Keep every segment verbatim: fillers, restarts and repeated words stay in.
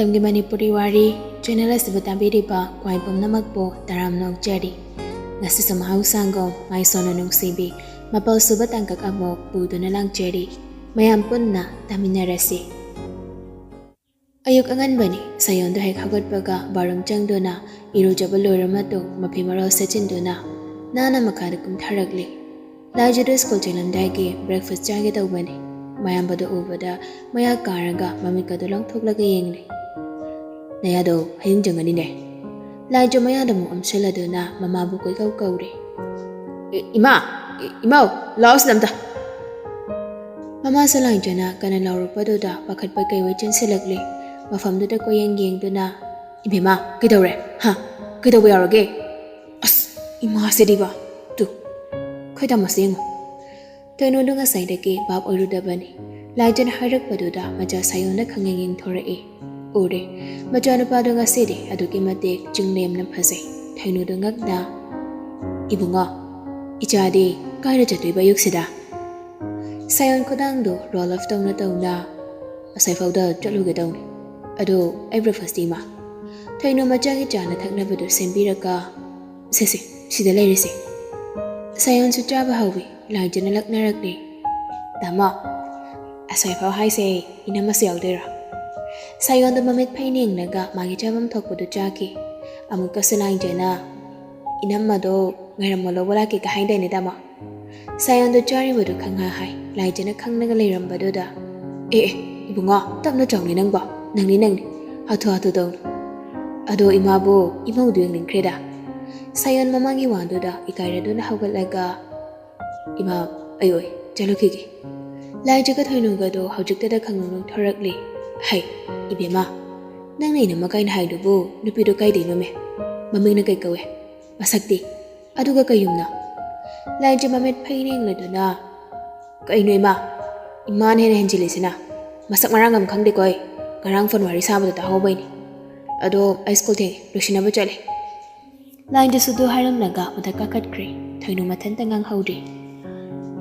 ꯃꯇꯝꯒꯤ ꯃꯅꯤꯄꯨꯔꯤ ꯋꯥꯔꯤ ꯆꯦꯅꯦꯜ ꯑꯁꯤꯕꯨ ꯇꯥꯕꯤꯔꯤꯕ ꯈ꯭ꯋꯥꯏ ꯄꯨꯝꯅꯃꯛꯄꯨ ꯇꯔꯥꯝꯅ ꯑꯣꯛꯆꯔꯤ꯫ ꯉꯁꯤꯁꯨ ꯃꯍꯧꯁꯥꯒꯨꯝ ꯃꯥꯏꯁꯣꯟꯅ ꯅꯨꯡꯁꯤꯕꯤ ꯃꯥꯄꯜ ꯁꯨꯕ ꯇꯥꯡꯀꯛ ꯑꯃꯨꯛ ꯄꯨꯗꯨꯅ ꯂꯥꯛꯆꯔꯤ꯫ ꯃꯌꯥꯝ ꯄꯨꯟꯅ ꯇꯥꯃꯤꯟꯅꯔꯁꯤ꯫ ꯑꯌꯨꯛ ꯑꯉꯟꯕꯅꯤ꯫ ꯁꯥꯌꯣꯟꯗꯣ ꯍꯦꯛ ꯍꯧꯒꯠꯄꯒ ꯕꯥꯔꯨꯝ ꯆꯪꯗꯨꯅ ꯏꯔꯨꯖꯕ ꯂꯣꯏꯔ ꯃꯇꯨꯡ ꯃꯐꯤ ꯃꯔꯣꯜ ꯁꯦꯠꯆꯤꯟꯗꯨꯅ ꯅꯥꯟꯅ ꯃꯈꯥꯗ ꯀꯨꯝꯊꯔꯛꯂꯤ꯫ ꯂꯥꯏꯖꯗꯨ ꯁ꯭ꯀꯨꯜ ꯆꯠꯂꯝꯗꯥꯏꯒꯤ ꯕ꯭ꯔꯦꯛꯐꯥꯁ ꯆꯥꯒꯦ ꯇꯧꯕꯅꯤ꯫ ꯃꯌꯥꯝꯕꯗꯨ ꯎꯕꯗ ꯃꯌꯥ ꯀꯥꯔꯒ ꯃꯃꯤꯠꯀꯗꯨ ꯂꯪꯊꯣꯛꯂꯒ ꯌꯦꯡꯂꯤ꯫ "ꯅꯌꯥꯗꯣ ꯍꯌꯦꯡ ꯆꯪꯒꯅꯤꯅꯦ?" ꯂꯥꯏꯖ ꯃꯌꯥꯗ ꯑꯃꯨꯛ ꯑꯣꯝꯁꯤꯜꯂꯗꯨꯅ ꯃꯃꯥꯕꯨ ꯀꯣꯏꯀꯧ ꯀꯧꯔꯤ꯫ "ꯏ-, ꯏꯃꯥ! ꯏ-, ꯏꯃꯥꯎ! ꯂꯥꯛꯑꯣ ꯁꯤꯗ ꯑꯝꯇ!" ꯃꯃꯥꯁꯨ ꯂꯥꯏꯖꯅ ꯀꯟꯅ ꯂꯥꯎꯔꯛꯄꯗꯨꯗ ꯄꯥꯈꯠꯄ ꯀꯩꯑꯣꯏ ꯆꯦꯟꯁꯤꯜꯂꯛꯂꯤ꯫ ꯃꯐꯝꯗꯨꯗ ꯀꯣꯏꯌꯦꯡ ꯌꯦꯡꯗꯨꯅ, "ꯏꯕꯦꯝꯃ, ꯀꯩꯗꯧꯔꯦ? ꯍꯥ? ꯀꯩꯗꯧꯕ ꯌꯥꯎꯔꯒꯦ? ꯑꯁ, ꯏꯃꯥꯁꯤꯗꯤꯕ! ꯇꯨ, ꯈꯣꯏꯗ ꯃꯁꯤ ꯌꯦꯡꯉꯨ!" ꯊꯣꯏꯅꯨꯗꯨ ꯉꯁꯥꯏꯗꯒꯤ ꯚꯥꯞ ꯑꯣꯏꯔꯨꯗꯕꯅꯤ꯫ ꯂꯥꯏꯖꯅ ꯍꯥꯏꯔꯛꯄꯗꯨꯗ ꯃꯆꯥ ꯁꯥꯌꯣꯟꯅ ꯈꯪꯌꯦꯡ ꯌꯦꯡꯊꯣꯔꯛꯏ꯫ ꯎꯔꯦ, ꯃꯆꯥꯅꯨꯄꯥꯗꯨ ꯉꯁꯤꯗꯤ ꯑꯗꯨꯛꯀꯤ ꯃꯇꯤꯛ ꯆꯤꯡꯂꯦꯝꯅ ꯐꯖꯩ꯫ ꯊꯣꯏꯅꯨꯗꯨ ꯉꯛꯅ, "ꯏꯕꯨꯡꯉꯣ, ꯏꯆꯥꯗꯤ ꯀꯥꯏꯗ ꯆꯠꯇꯣꯏꯕ ꯑꯌꯨꯛꯁꯤꯗ?" ꯁꯥꯌꯣꯟ ꯈꯨꯗꯥꯡꯗꯨ ꯔꯣꯜ ꯑꯞ ꯇꯧꯅ ꯇꯧꯅ, "ꯑꯁꯥꯏꯐꯥꯎꯗ ꯆꯠꯂꯨꯒꯦ ꯇꯧꯅꯤ꯫ ꯑꯗꯣ ꯑꯩ ꯕ꯭ꯔꯦꯛꯐꯥꯁꯇꯤ, ꯏꯃꯥ?" ꯊꯣꯏꯅꯨ ꯃꯆꯥꯒꯤ ꯆꯥꯅ ꯊꯛꯅꯕꯗꯨ ꯁꯦꯝꯕꯤꯔꯒ, "ꯁꯦ, ꯁꯦ, ꯁꯤꯗ ꯂꯩꯔꯦꯁꯦ꯫" ꯁꯥꯌꯣꯟꯁꯨ ꯆꯥꯕ ꯍꯧꯏ꯫ ꯂꯥꯏꯖꯅ ꯂꯛꯅꯔꯛꯂꯤ꯫ "ꯇꯥꯃꯣ, ꯑꯁꯥꯏꯐꯥꯎ ꯍꯥꯏꯁꯦ ꯏꯅꯝꯃꯁꯨ ꯌꯥꯎꯗꯣꯏꯔꯣ?" ꯁꯥꯌꯣꯟꯗꯣ ꯃꯃꯤꯠ ꯐꯩꯅ ꯌꯦꯡꯂꯒ ꯃꯥꯒꯤ ꯆꯥꯐꯝ ꯊꯣꯛꯄꯗꯨ ꯆꯥꯈꯤ꯫ ꯑꯃꯨꯛꯀꯁꯨ ꯂꯥꯏꯖꯅ, "ꯏꯅꯝꯃꯗꯣ ꯉꯥꯏꯔꯝꯃꯣ ꯂꯧꯕ ꯂꯥꯛꯀꯦꯒ ꯍꯥꯏꯗꯥꯏꯅꯦ, ꯇꯥꯃꯣ?" ꯁꯥꯌꯣꯟꯗꯣ ꯆꯥꯔꯤꯕꯗꯨ ꯈꯪꯍꯥ ꯍꯥꯏ꯫ ꯂꯥꯏꯖꯅ ꯈꯪꯂꯒ ꯂꯩꯔꯝꯕꯗꯨꯗ, "ꯑꯦ, ꯑꯦ, ꯏꯕꯨꯡꯉꯣ, ꯇꯞꯅ ꯆꯥꯎꯅꯦ ꯅꯪꯕꯣ꯫ ꯅꯪꯅꯤ, ꯅꯪꯅꯤ꯫ ꯍꯥꯊꯨ ꯍꯥꯊꯨ ꯇꯧꯅꯨ꯫ ꯑꯗꯣ ꯏꯃꯥꯕꯨ, ꯏꯃꯧꯗꯨ ꯌꯦꯡꯅꯤꯡꯈ꯭ꯔꯦꯗ꯫" ꯁꯥꯌꯣꯟ ꯃꯃꯥꯒꯤ ꯋꯥꯗꯨꯗ ꯏꯀꯥꯏꯔꯗꯨꯅ ꯍꯧꯒꯠꯂꯒ, "ꯏꯃꯥ, ꯑꯩ ꯑꯣꯏ ꯆꯠꯂꯨꯈꯤꯒꯦ꯫" ꯂꯥꯏꯖꯒ ꯊꯣꯏꯅꯨꯒꯗꯣ ꯍꯧꯖꯤꯛꯇꯗ ꯈꯪꯅꯧ ꯅꯣꯛꯊꯣꯔꯛꯂꯤ꯫ "ꯍꯩ, ꯏꯕꯦꯝꯃ, ꯅꯪꯅ ꯏꯅꯝꯃ ꯀꯥꯏꯅ ꯍꯥꯏꯗꯨꯕꯨ ꯅꯨꯄꯤꯗꯣ ꯀꯥꯏꯗꯩꯅꯣꯃꯦ? ꯃꯃꯤꯡꯅ ꯀꯩ ꯀꯧꯋꯦ? ꯃꯁꯛꯇꯤ? ꯑꯗꯨꯒ ꯀꯩ ꯌꯨꯝꯅꯣ?" ꯂꯥꯏꯖ ꯃꯃꯤꯠ ꯐꯩꯅ ꯌꯦꯡꯂꯗꯨꯅ, "ꯀꯩꯅꯣ ꯏꯃꯥ? ꯏꯃꯥꯅ ꯍꯦꯟꯅ ꯍꯦꯟꯖꯤꯜꯂꯤꯁꯤꯅ꯫ ꯃꯁꯛ ꯃꯔꯥꯡ ꯑꯃ ꯈꯪꯗꯦꯀꯣ ꯑꯩ꯫ ꯉꯔꯥꯡ ꯐꯣꯟ ꯋꯥꯔꯤ ꯁꯥꯕꯗ ꯇꯥꯍꯧꯕꯩꯅꯦ꯫ ꯑꯗꯣ ꯑꯩ ꯁ꯭ꯀꯨꯜ ꯊꯦꯡꯉꯦ, ꯂꯣꯏꯁꯤꯟꯅꯕ ꯆꯠꯂꯦ꯫" ꯂꯥꯏꯟꯗꯨꯁꯨ ꯑꯗꯨ ꯍꯥꯏꯔꯝꯂꯒ ꯃꯊꯛ ꯀꯥꯈꯠꯈ꯭ꯔꯦ꯫ ꯊꯣꯏꯅꯨ ꯃꯊꯟꯇ ꯉꯥꯡꯍꯧꯔꯤ꯫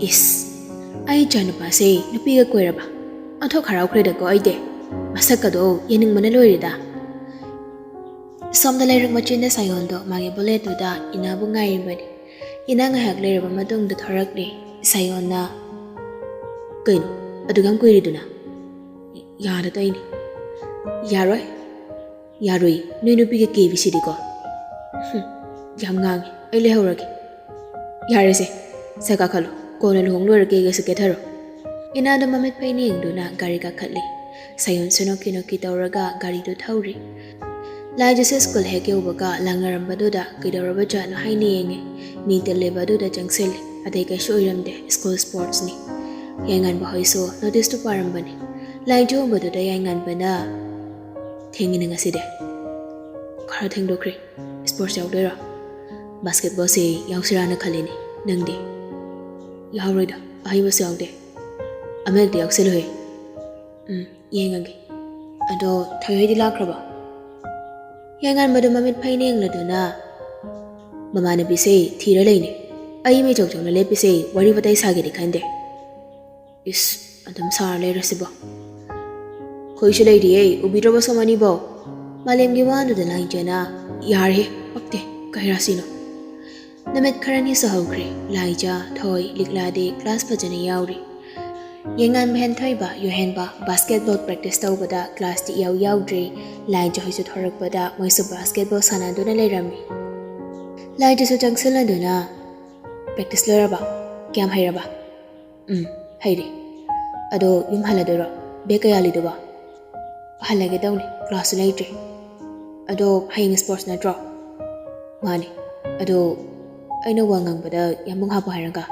"ꯏꯁ, ꯑꯩ ꯏꯆꯥꯅꯨꯄꯥꯁꯦ ꯅꯨꯄꯤꯒ ꯀꯣꯏꯔꯕ? ꯑꯣꯟꯊꯣꯛ ꯍꯔꯥꯎꯈ꯭ꯔꯦꯗꯀꯣ ꯑꯩꯗꯤ꯫ ꯃꯁꯛꯀꯗꯣ ꯌꯦꯡꯅꯤꯡꯕꯅ ꯂꯣꯏꯔꯦꯗ꯫ ꯁꯣꯝꯗ ꯂꯩꯔꯛ ꯃꯆꯤꯟꯗ ꯁꯥꯌꯣꯟꯗꯣ ꯃꯥꯒꯤ ꯕꯨꯂꯦꯠꯇꯨꯗ ꯏꯅꯥꯕꯨ ꯉꯥꯏꯔꯤꯕꯅꯤ꯫ ꯏꯅꯥ ꯉꯥꯏꯍꯥꯛ ꯂꯩꯔꯕ ꯃꯇꯨꯡꯗ ꯊꯣꯔꯛꯂꯦ꯫ ꯁꯥꯌꯣꯟꯅ, "ꯀꯩꯅꯣ ꯑꯗꯨꯛ ꯌꯥꯝ ꯀꯨꯏꯔꯤꯗꯨꯅ?" "ꯌꯥꯗ ꯇꯧꯏꯅꯤ꯫" "ꯌꯥꯔꯣꯏ, ꯌꯥꯔꯣꯏ, ꯅꯣꯏ ꯅꯨꯄꯤꯒ ꯀꯦꯕꯤꯁꯤꯗꯤꯀꯣ꯫" "ꯍꯨꯝ, ꯌꯥꯝ ꯉꯥꯡꯉꯤ, ꯑꯩ ꯂꯩꯍꯧꯔꯒꯦ꯫" "ꯌꯥꯔꯦꯁꯦ, ꯁꯥꯏ ꯀꯥꯈꯠꯂꯣ, ꯀꯣꯟꯅ ꯂꯨꯍꯣꯡ ꯂꯣꯏꯔ ꯀꯦꯒꯦꯁꯨ ꯀꯦꯊꯔꯣ꯫" ꯏꯅꯥꯗꯣ ꯃꯃꯤꯠ ꯐꯩꯅ ꯌꯦꯡꯗꯨꯅ ꯒꯥꯔꯤ ꯀꯥꯈꯠꯂꯤ꯫ ꯁꯥꯌꯣꯟꯁꯨ ꯅꯣꯛꯀꯤ ꯅꯣꯛꯀꯤ ꯇꯧꯔꯒ ꯒꯥꯔꯤꯗꯨ ꯊꯧꯔꯤ꯫ ꯂꯥꯏꯖꯁꯨ ꯁ꯭ꯀꯨꯜ ꯍꯦꯛ ꯌꯧꯕꯒ ꯂꯥꯡꯅꯔꯝꯕꯗꯨꯗ ꯀꯩꯗꯧꯔꯕꯖꯥꯠꯅꯣ ꯍꯥꯏꯅ ꯌꯦꯡꯉꯤ꯫ ꯃꯤ ꯇꯤꯜꯂꯤꯕ ꯑꯗꯨꯗ ꯆꯪꯁꯤꯜꯂꯤ꯫ ꯑꯇꯩ ꯀꯩꯁꯨ ꯑꯣꯏꯔꯝꯗꯦ, ꯁ꯭ꯀꯨꯜ ꯁ꯭ꯄꯣꯔꯠꯁꯅꯤ꯫ ꯌꯥꯏꯉꯟꯕ ꯍꯣꯏꯁꯨ ꯅꯣꯇꯤꯁꯇꯨ ꯄꯥꯔꯝꯕꯅꯤ꯫ ꯂꯥꯏꯖ ꯎꯕꯗꯨꯗ ꯌꯥꯏꯉꯟꯕꯅ, "ꯊꯦꯡꯉꯤꯅꯦ ꯉꯁꯤꯗꯤ꯫" "ꯈꯔ ꯊꯦꯡꯗꯣꯛꯈ꯭ꯔꯦ, ꯁ꯭ꯄꯣꯔꯠꯁ ꯌꯥꯎꯗꯣꯏꯔꯣ?" "ꯕꯥꯁꯀꯦꯠꯕꯣꯜꯁꯦ ꯌꯥꯎꯁꯤꯔꯥꯅ ꯈꯜꯂꯤꯅꯦ, ꯅꯪꯗꯤ?" "ꯌꯥꯎꯔꯣꯏꯗ, ꯑꯍꯩꯕꯁꯨ ꯌꯥꯎꯗꯦ꯫" "ꯑꯃ ꯍꯦꯛꯇ ꯌꯥꯎꯁꯤꯜꯂꯨꯍꯦ꯫" "ꯎꯝ, ꯌꯦꯡꯉꯒꯦ꯫ ꯑꯗꯣ ꯊꯣꯏꯍꯣꯏꯗꯤ ꯂꯥꯛꯈ꯭ꯔꯕꯣ?" ꯌꯥꯏꯉꯟꯕꯗꯨ ꯃꯃꯤꯠ ꯐꯩꯅ ꯌꯦꯡꯂꯗꯨꯅ, "ꯃꯃꯥꯟꯅꯕꯤꯁꯦ ꯊꯤꯔ ꯂꯩꯅꯦ꯫ ꯑꯩ ꯃꯤ ꯆꯧꯆꯧꯅ ꯂꯦꯞꯄꯤꯁꯦ ꯋꯥꯔꯤ ꯋꯥꯇꯥꯏ ꯁꯥꯒꯦꯗꯤ ꯈꯟꯗꯦ꯫" "ꯏꯁ, ꯑꯗꯨꯝ ꯁꯥꯔ ꯂꯩꯔꯁꯤꯕꯣ?" "ꯑꯩꯈꯣꯏꯁꯨ ꯂꯩꯔꯤꯌꯦ, ꯎꯕꯤꯗ꯭ꯔꯕꯣ ꯁꯣꯝ ꯑꯅꯤꯕꯣ?" ꯃꯥꯂꯦꯝꯒꯤ ꯋꯥꯗꯨꯗ ꯂꯥꯏꯖꯅ, "ꯌꯥꯔꯦꯍꯦ, ꯄꯛꯇꯦ, ꯀꯩ ꯔꯥꯁꯤꯅꯣ?" ꯅꯨꯃꯤꯠ ꯈꯔꯅꯤꯁꯨ ꯍꯧꯈ꯭ꯔꯦ꯫ ꯂꯥꯏꯖ, ꯊꯣꯏ, ꯂꯤꯛꯂꯥꯗꯤ ꯀ꯭ꯂꯥꯁ ꯐꯖꯅ ꯌꯥꯎꯔꯤ꯫ ꯌꯦꯡꯉꯥꯟꯕ ꯍꯦꯟꯊꯣꯏꯕ, ꯌꯣꯍꯦꯟꯕ ꯕꯥꯁꯀꯦꯠꯕꯣꯜ ꯄ꯭ꯔꯦꯛꯇꯤꯁ ꯇꯧꯕꯗ ꯀ꯭ꯂꯥꯁꯇꯤ ꯏꯌꯥꯎ ꯌꯥꯎꯗ꯭ꯔꯦ꯫ ꯂꯥꯏꯖ ꯍꯣꯏꯁꯨ ꯊꯣꯔꯛꯄꯗ ꯃꯣꯏꯁꯨ ꯕꯥꯁꯀꯦꯠꯕꯣꯜ ꯁꯥꯟꯅꯗꯨꯅ ꯂꯩꯔꯝꯃꯤ꯫ ꯂꯥꯏꯖꯁꯨ ꯆꯪꯁꯤꯜꯂꯗꯨꯅ, "ꯄ꯭ꯔꯦꯛꯇꯤꯁ ꯂꯣꯏꯔꯕ? ꯀꯌꯥꯝ ꯍꯩꯔꯕ?" "ꯎꯝ, ꯍꯩꯔꯦ꯫ ꯑꯗꯣ ꯌꯨꯝ ꯍꯜꯂꯗꯣꯏꯔꯣ? ꯕꯦꯛ ꯀꯌꯥ ꯂꯩꯗꯧꯕ?" "ꯍꯜꯂꯒꯦ ꯇꯧꯅꯤ, ꯀ꯭ꯂꯥꯁꯁꯨ ꯂꯩꯇ꯭ꯔꯦ꯫ ꯑꯗꯣ ꯍꯌꯦꯡ ꯁ꯭ꯄꯣꯔꯠꯁ ꯅꯠꯇ꯭ꯔꯣ?" "ꯃꯥꯅꯤ꯫ ꯑꯗꯣ ꯑꯩꯅ ꯋꯥ ꯉꯥꯡꯕꯗ ꯌꯥꯝꯕꯨꯡ ꯍꯥꯞꯄꯣ ꯍꯥꯏꯔꯒ?"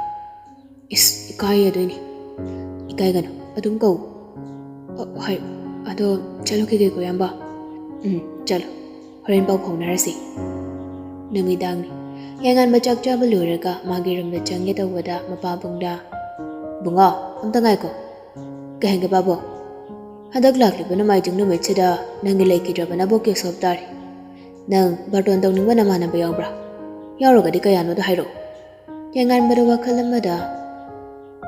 "ꯏꯁ, ꯏꯀꯥꯏꯌꯦꯗꯣꯏꯅꯤ꯫" "ꯏꯀꯥꯏꯒꯅꯨ, ꯑꯗꯨꯝ ꯀꯧ꯫" "ꯑ, ꯍꯣꯏ, ꯑꯗꯣ ꯆꯠꯂꯨꯈꯤꯒꯦꯀꯣ, ꯏꯌꯥꯝꯕ꯫" "ꯎꯝ, ꯆꯠꯂꯨ꯫ ꯍꯣꯔꯦꯟ ꯄꯥꯎ ꯐꯥꯎꯅꯔꯁꯤ꯫" ꯅꯨꯃꯤꯗꯥꯡꯅꯤ꯫ ꯌꯥꯏꯉꯟꯕ ꯆꯥꯛ ꯆꯥꯕ ꯂꯣꯏꯔꯒ ꯃꯥꯒꯤ ꯔꯨꯝꯗ ꯆꯪꯒꯦ ꯇꯧꯕꯗ ꯃꯄꯥꯕꯨꯡꯗ, "ꯕꯨꯡꯉꯣ, ꯑꯝꯇ ꯉꯥꯏꯈꯣ꯫" "ꯀꯩ ꯍꯥꯏꯒꯦ ꯄꯥꯕꯨꯡ?" "ꯍꯟꯗꯛ ꯂꯥꯛꯂꯤꯕ ꯅꯣꯡꯃꯥꯏꯖꯤꯡ ꯅꯨꯃꯤꯠꯁꯤꯗ ꯅꯪꯒꯤ ꯂꯩꯈꯤꯗ꯭ꯔꯕꯅꯕꯨ ꯀꯦꯁꯣꯞ ꯇꯥꯔꯦ꯫ ꯅꯪ ꯕꯥꯔꯇꯣꯟ ꯇꯧꯅꯤꯡꯕ ꯅꯃꯥꯟꯅꯕ ꯌꯥꯎꯕ꯭ꯔꯥ? ꯌꯥꯎꯔꯒꯗꯤ ꯀꯌꯥꯅꯣꯗꯣ ꯍꯥꯏꯔꯛꯑꯣ꯫" ꯌꯥꯏꯉꯟꯕꯗ ꯋꯥꯈꯜ ꯑꯃꯗ,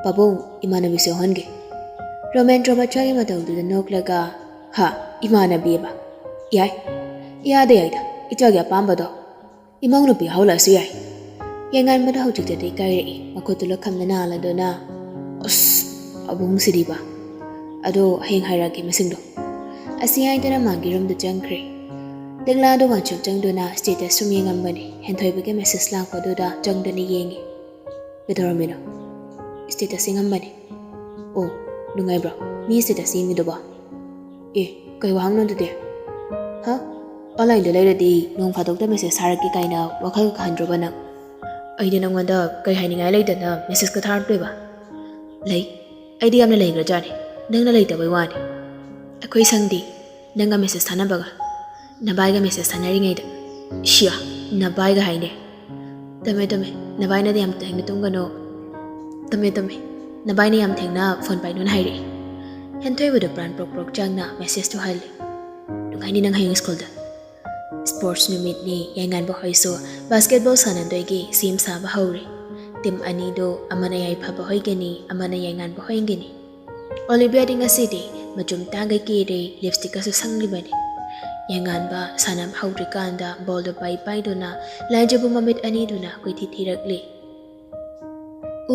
"ꯄꯥꯕꯨꯡ, ꯏꯃꯥꯟꯅꯕꯤꯁꯨ ꯌꯥꯎꯍꯟꯒꯦ꯫" ꯔꯣꯃꯦꯟꯗ꯭ꯔꯣ ꯃꯆꯥꯒꯤ ꯃꯇꯧꯗꯨꯗ ꯅꯣꯛꯂꯒ, "ꯍꯥ, ꯏꯃꯥꯟꯅꯕꯤꯕ? ꯌꯥꯏ, ꯏꯌꯥꯗ ꯌꯥꯏꯗ, ꯏꯆꯥꯒꯤ ꯑꯄꯥꯝꯕꯗꯣ꯫ ꯏꯃꯧ ꯅꯨꯄꯤ ꯍꯧꯂꯛꯑꯁꯨ ꯌꯥꯏ꯫" ꯌꯥꯏꯉꯥꯟꯕꯗꯣ ꯍꯧꯖꯤꯛꯇꯗꯤ ꯏꯀꯥꯏꯔꯛꯏ, ꯃꯈꯨꯠꯇꯨ ꯂꯣꯠꯈꯝꯗ ꯅꯥꯜꯂꯗꯨꯅ, "ꯑꯁ, ꯑꯕꯨꯡꯁꯤꯗꯤꯕ꯫ ꯑꯗꯣ ꯍꯌꯦꯡ ꯍꯥꯏꯔꯛꯑꯒꯦ ꯃꯁꯤꯡꯗꯣ꯫" ꯑꯁꯤ ꯍꯥꯏꯗꯨꯅ ꯃꯥꯒꯤ ꯔꯨꯝꯗ ꯆꯪꯈ꯭ꯔꯦ꯫ ꯂꯤꯛꯂꯥꯗꯣ WhatsApp ꯆꯪꯗꯨꯅ status ꯁꯨꯝ ꯌꯦꯡꯉꯝꯕꯅꯤ꯫ ꯍꯦꯟꯊꯣꯏꯕꯒꯤ message ꯂꯥꯛꯄꯗꯨꯗ ꯆꯪꯗꯨꯅ ꯌꯦꯡꯉꯤ꯫ "ꯀꯩꯗꯧꯔꯝꯃꯤꯅꯣ?" "Status ꯌꯦꯡꯉꯝꯕꯅꯤ꯫" "ꯑꯣ, ꯅꯨꯡꯉꯥꯏꯕ꯭ꯔꯣ ꯃꯤ status ꯌꯦꯡꯉꯤꯗꯨꯕꯣ?" "ꯑꯦ, ꯀꯩ ꯋꯥꯍꯪꯅꯣ ꯑꯗꯨꯗꯤ?" "ꯍꯥ? Online ꯗ ꯂꯩꯔꯗꯤ ꯅꯣꯡ ꯐꯥꯗꯣꯛꯇ message ꯊꯥꯔꯛꯀꯦ ꯀꯥꯏꯅ ꯋꯥꯈꯜ ꯈꯟꯗ꯭ꯔꯣꯕ ꯅꯪ?" "ꯑꯩꯗꯤ ꯅꯪꯉꯣꯟꯗ ꯀꯩ ꯍꯥꯏꯅꯤꯡꯉꯥꯏ ꯂꯩꯗꯅ message ꯀ ꯊꯥꯔꯛꯇꯣꯏꯕ?" "ꯂꯩ, ꯑꯩꯗꯤ ꯌꯥꯝꯅ ꯂꯩꯈ꯭ꯔꯖꯥꯠꯅꯤ, ꯅꯪꯅ ꯂꯩꯇꯕꯩ ꯋꯥꯅꯤ꯫ ꯑꯩꯈꯣꯏ ꯁꯪꯗꯤ ꯅꯪꯒ message ꯊꯥꯅꯕꯒ, ꯅꯕꯥꯏꯒ message ꯊꯥꯅꯔꯤꯉꯩꯗ꯫" "ꯁꯤꯌꯥ, ꯅꯕꯥꯏꯒ ꯍꯥꯏꯅꯦ꯫" "ꯇꯝꯃꯦ, ꯇꯝꯃꯦ, ꯅꯕꯥꯏꯅꯗꯤ ꯌꯥꯝ ꯊꯦꯡꯅ ꯇꯨꯝꯒꯅꯣ꯫" "ꯇꯝꯃꯦ, ꯇꯝꯃꯦ, ꯅꯕꯥꯏꯅ ꯌꯥꯝ ꯊꯦꯡꯅ phone ꯄꯥꯏꯅꯨꯅ ꯍꯥꯏꯔꯛꯏ꯫" ꯍꯦꯟꯊꯣꯏꯕꯗꯣ ꯄ꯭ꯔꯥꯟ ꯄ꯭ꯔꯣꯛ ꯄ꯭ꯔꯣꯛ ꯆꯥꯡꯅ message ꯇꯨ ꯍꯜꯂꯤ꯫ "ꯅꯨꯡꯉꯥꯏꯅꯤ ꯅꯪ ꯍꯌꯦꯡ ꯁ꯭ꯀꯨꯜꯗ꯫" Sports ꯅꯨꯃꯤꯠꯅꯤ, ꯌꯥꯏꯉꯥꯟꯕ ꯍꯣꯏꯁꯨ basketball ꯁꯥꯟꯅꯗꯣꯏꯒꯤ ꯁꯦꯝ ꯁꯥꯕ ꯍꯧꯔꯤ꯫ Team ꯑꯅꯤꯗꯣ ꯑꯃꯅ ꯌꯥꯏꯐꯕ ꯍꯣꯏꯒꯤꯅꯤ, ꯑꯃꯅ ꯌꯥꯏꯉꯥꯟꯕ ꯍꯣꯏꯒꯤꯅꯤ꯫ ꯑꯣꯂꯤꯕꯤꯌꯥꯗꯤ ꯉꯁꯤꯗꯤ ꯃꯆꯨꯝ ꯇꯥꯡꯒꯩ ꯀꯦꯔꯦ, lipstick ꯀꯁꯨ ꯁꯪꯂꯤꯕꯅꯤ꯫ ꯌꯥꯏꯉꯥꯟꯕ ꯁꯥꯟꯅꯕ ꯍꯧꯗ꯭ꯔꯤꯀꯥꯟꯗ ball ꯗꯨ ꯄꯥꯏ ꯄꯥꯏꯗꯨꯅ ꯂꯥꯏꯖꯕꯨ ꯃꯃꯤꯠ ꯑꯅꯤꯗꯨꯅ ꯀꯣꯏꯊꯤ ꯊꯤꯔꯛꯂꯤ꯫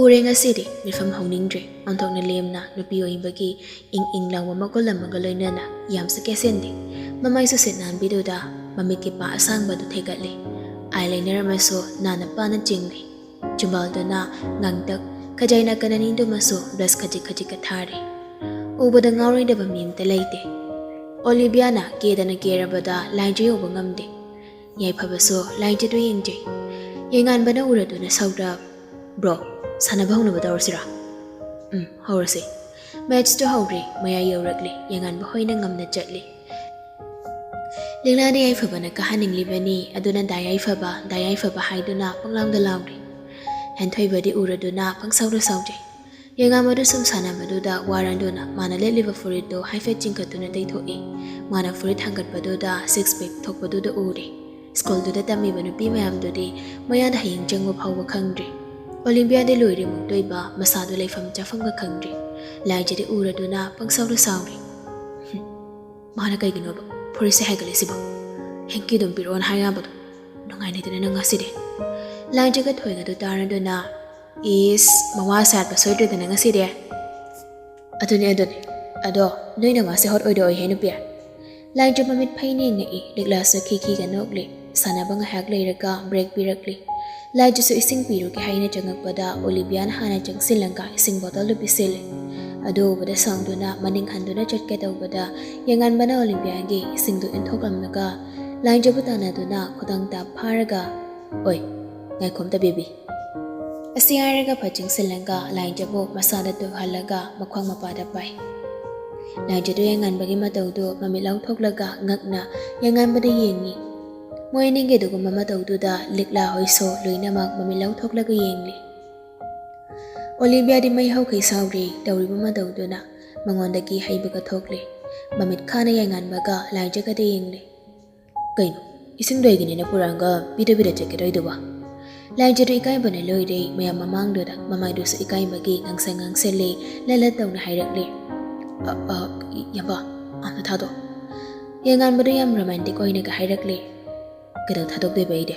ꯎꯔꯦ ꯉꯁꯤꯗꯤ ꯃꯤꯐꯝ ꯍꯧꯅꯤꯡꯗ꯭ꯔꯦ, ꯑꯣꯟꯊꯣꯛꯅ ꯂꯦꯝꯅ ꯅꯨꯄꯤ ꯑꯣꯏꯕꯒꯤ ꯏꯪ ꯏꯪ ꯂꯥꯎꯕ ꯃꯒꯨꯟ ꯑꯃꯒ ꯂꯣꯏꯅꯅ ꯌꯥꯝꯁꯨ ꯀꯦꯁꯤꯟꯗꯦ꯫ ꯃꯃꯥꯏꯁꯨ ꯁꯤꯠ ꯅꯥꯟꯕꯤꯗꯨꯗ ꯃꯃꯤꯠꯀꯤ ꯄꯥ ꯑꯁꯥꯡꯕꯗꯨ ꯊꯦꯛꯀꯠꯂꯤ꯫ Eyeliner ꯑꯃꯁꯨ ꯅꯥꯟꯅ ꯄꯥꯅ ꯆꯤꯡꯂꯤ꯫ ꯆꯨꯝꯕꯥꯜꯗꯨꯅ ꯉꯥꯡꯇꯛ, ꯈꯖꯥꯏ ꯅꯥꯀꯟ ꯑꯅꯤꯗꯨꯃꯁꯨ blush ꯈꯖꯤꯛ ꯈꯖꯤꯛꯀ ꯊꯥꯔꯤ꯫ ꯎꯕꯗ ꯉꯥꯎꯔꯣꯏꯗꯕ ꯃꯤ ꯑꯃꯇ ꯂꯩꯇꯦ꯫ ꯑꯣꯂꯤꯕꯤꯌꯥꯅ ꯀꯦꯗꯅ ꯀꯦꯔꯕꯗ ꯂꯥꯏꯟꯁꯨ ꯌꯧꯕ ꯉꯝꯗꯦ꯫ ꯌꯥꯏꯐꯕꯁꯨ ꯂꯥꯏꯟꯁꯤꯗꯨ ꯌꯦꯡꯖꯩ꯫ ꯌꯥꯏꯉꯥꯟꯕꯅ ꯎꯔꯗꯨꯅ ꯁꯧꯗ, "Bro, ꯁꯥꯟꯅꯕ ꯍꯧꯅꯕ ꯇꯧꯔꯁꯤꯔꯥ?" "ꯎꯝ, ꯍꯧꯔꯁꯤ꯫" Match ꯇꯨ ꯍꯧꯔꯦ, ꯃꯌꯥꯏ ꯌꯧꯔꯛꯂꯦ, ꯌꯥꯏꯉꯥꯟꯕ ꯍꯣꯏꯅ ꯉꯝꯅ ꯆꯠꯂꯤ꯫ ꯂꯤꯛꯂꯥꯗꯤ ꯌꯥꯏꯐꯕꯅ ꯀꯥꯍꯟꯅꯤꯡꯂꯤꯕꯅꯤ, ꯑꯗꯨꯅ "ꯗꯥ ꯌꯥꯏꯐꯕ, ꯗꯥ ꯌꯥꯏꯐꯕ" ꯍꯥꯏꯗꯨꯅ ꯄꯪꯂꯥꯎꯗ ꯂꯥꯎꯔꯤ꯫ ꯍꯦꯟꯊꯣꯏꯕꯗꯤ ꯎꯔꯗꯨꯅ ꯄꯪꯁꯥꯎꯗ ꯁꯥꯎꯖꯩ꯫ ꯌꯥꯏꯉꯥꯟꯕꯗꯨ ꯁꯨꯝ ꯁꯥꯟꯅꯕꯗꯨꯗ ꯋꯥꯔꯟꯗꯨꯅ ꯃꯥꯅ ꯂꯤꯠꯂꯤꯕ ꯐꯨꯔꯤꯠꯇꯨ ꯍꯥꯏꯐꯦꯠ ꯆꯤꯡꯈꯠꯇꯨꯅ ꯇꯩꯊꯣꯛꯏ꯫ ꯃꯥꯅ ꯐꯨꯔꯤꯠ ꯊꯥꯡꯒꯠꯄꯗꯨꯗ six pack ꯊꯣꯛꯄꯗꯨꯗ ꯎꯔꯦ꯫ ꯁ꯭ꯀꯨꯜꯗꯨꯗ ꯇꯝꯃꯤꯕ ꯅꯨꯄꯤ ꯃꯌꯥꯝꯗꯨꯗꯤ ꯃꯌꯥꯗ ꯍꯌꯦꯡ ꯆꯪꯕ ꯐꯥꯎꯕ ꯈꯪꯗ꯭ꯔꯤ꯫ ꯑꯣꯂꯤꯝꯄꯤꯌꯥꯗꯤ ꯂꯣꯏꯔꯦ ꯃꯨꯛꯇꯣꯏꯕ, ꯃꯁꯥꯗꯨ ꯂꯩꯐꯝ ꯆꯥꯐꯝꯒ ꯈꯪꯗ꯭ꯔꯤ꯫ ꯂꯥꯏꯖꯗꯤ ꯎꯔꯗꯨꯅ ꯄꯪꯁꯥꯎꯗ ꯁꯥꯎꯔꯤ꯫ "ꯍꯨꯝ, ꯃꯥꯅ ꯀꯩꯒꯤꯅꯣꯕ ꯐꯨꯔꯤꯠꯁꯦ ꯍꯥꯏꯒꯠꯂꯤꯁꯤꯕꯣ? ꯍꯦꯡꯀꯤ ꯑꯗꯨꯝ ꯄꯤꯔꯛꯑꯣꯅ ꯍꯥꯏ ꯌꯥꯕꯗꯣ꯫ ꯅꯨꯡꯉꯥꯏꯅꯤꯗꯅ ꯅꯪ ꯉꯁꯤꯗꯤ"꯫ ꯂꯥꯏꯖꯒ ꯊꯣꯏꯒꯗꯨ ꯇꯥꯔꯗꯨꯅ, "ꯏꯁ, ꯃꯋꯥ ꯁꯥꯠꯄ ꯁꯣꯏꯗ꯭ꯔꯦꯗꯅ ꯉꯁꯤꯗꯤ"꯫ "ꯑꯗꯨꯅꯦ, ꯑꯗꯨꯅꯦ꯫ ꯑꯗꯣ ꯅꯣꯏ ꯅꯋꯥꯁꯦ ꯍꯣꯠ ꯑꯣꯏꯗ ꯑꯣꯏꯍꯦ, ꯅꯨꯄꯤ"꯫ ꯂꯥꯏꯖ ꯃꯃꯤꯠ ꯐꯩꯅ ꯌꯦꯡꯉꯛꯏ꯫ ꯂꯤꯛꯂꯥꯁꯨ ꯈꯤꯈꯤꯒ ꯅꯣꯛꯂꯤ꯫ ꯁꯥꯟꯅꯕ ꯉꯥꯏꯍꯥꯛ ꯂꯩꯔꯒ ꯕ꯭ꯔꯦꯛ ꯄꯤꯔꯛꯂꯤ꯫ ꯂꯥꯏꯖꯁꯨ ꯏꯁꯤꯡ ꯄꯤꯔꯨꯒꯦ ꯍꯥꯏꯅ ꯆꯪꯉꯛꯄꯗ ꯑꯣꯂꯤꯕꯤꯌꯥꯅ ꯍꯥꯟꯅ ꯆꯪꯁꯤꯜꯂꯒ ꯏꯁꯤꯡ ꯕꯣꯇꯜꯗꯨ ꯄꯤꯁꯤꯜꯂꯤ꯫ ꯑꯗꯨ ꯎꯕꯗ ꯁꯥꯎꯗꯨꯅ ꯃꯅꯤꯡ ꯍꯟꯗꯨꯅ ꯆꯠꯀꯦ ꯇꯧꯕꯗ ꯌꯥꯏꯉꯟꯕꯅ ꯑꯣꯂꯤꯕꯤꯌꯥꯒꯤ ꯏꯁꯤꯡꯗꯨ ꯏꯟꯊꯣꯛꯂꯝꯂꯒ ꯂꯥꯏꯖꯕꯨ ꯇꯥꯟꯅꯗꯨꯅ ꯈꯨꯗꯥꯡ ꯇꯥꯞ ꯐꯥꯔꯒ, "ꯑꯣꯏ, ꯉꯥꯏꯈꯣ ꯑꯝꯇ ꯕꯦꯕꯤ"꯫ ꯑꯁꯤ ꯍꯥꯏꯔꯒ ꯐꯠ ꯆꯪꯁꯤꯜꯂꯒ ꯂꯥꯏꯖꯕꯨ ꯃꯁꯥꯗ ꯇꯨꯍꯜꯂꯒ ꯃꯈ꯭ꯋꯥꯡ ꯃꯄꯥꯗ ꯄꯥꯏ꯫ ꯂꯥꯏꯖꯗꯨ ꯌꯥꯏꯉꯟꯕꯒꯤ ꯃꯇꯧꯗꯨ ꯃꯃꯤꯠ ꯂꯥꯎꯊꯣꯛꯂꯒ ꯉꯛꯅ ꯌꯥꯏꯉꯟꯕꯗ ꯌꯦꯡꯉꯤ꯫ ꯃꯣꯏ ꯑꯅꯤꯒꯤ ꯑꯗꯨꯒꯨꯝꯕ ꯃꯇꯧꯗꯨꯗ ꯂꯤꯛꯂꯥ ꯍꯣꯏꯁꯨ ꯂꯣꯏꯅꯃꯛ ꯃꯃꯤꯠ ꯂꯥꯎꯊꯣꯛꯂꯒ ꯌꯦꯡꯂꯤ꯫ ꯑꯣꯂꯤꯕꯤꯌꯥꯗꯤ ꯃꯩ ꯍꯧꯈꯩ ꯁꯥꯎꯔꯤ꯫ ꯇꯧꯔꯤꯕ ꯃꯇꯧꯗꯨꯅ ꯃꯉꯣꯟꯗꯒꯤ ꯍꯩꯕꯒ ꯊꯣꯛꯂꯤ꯫ ꯃꯃꯤꯠ ꯈꯥꯅ ꯌꯥꯏꯉꯟꯕꯒ ꯂꯥꯏꯖꯒꯗ ꯌꯦꯡꯂꯤ꯫ "ꯀꯩꯅꯣ, ꯏꯁꯤꯡꯗꯣ ꯑꯩꯒꯤꯅꯦꯅ ꯄꯨꯔꯛꯑꯒ ꯄꯤꯗꯕꯤꯗ ꯆꯠꯀꯦ ꯇꯧꯔꯤꯗꯨꯕꯣ?" ꯂꯥꯏꯖꯗꯨ ꯏꯀꯥꯏꯕꯅ ꯂꯣꯏꯔꯦ꯫ ꯃꯌꯥꯝ ꯃꯃꯥꯡꯗꯨꯗ ꯃꯃꯥꯏꯗꯨꯁꯨ ꯏꯀꯥꯏꯕꯒꯤ ꯉꯥꯡꯁꯪ ꯉꯥꯡꯁꯜꯂꯤ꯫ ꯂꯠ ꯂꯠ ꯇꯧꯅ ꯍꯥꯏꯔꯛꯂꯤ, "ꯑ, ꯑ, ꯏ-, ꯏꯌꯥꯝꯕ, ꯑꯝꯇ ꯊꯥꯗꯣꯛ"꯫ ꯌꯥꯏꯉꯟꯕꯗꯨ ꯌꯥꯝ ꯔꯣꯃꯥꯟꯇꯤꯛ ꯑꯣꯏꯅꯒ ꯍꯥꯏꯔꯛꯂꯤ, "ꯀꯩꯗꯧ ꯊꯥꯗꯣꯛꯇꯣꯏꯕ ꯑꯩꯗꯤ?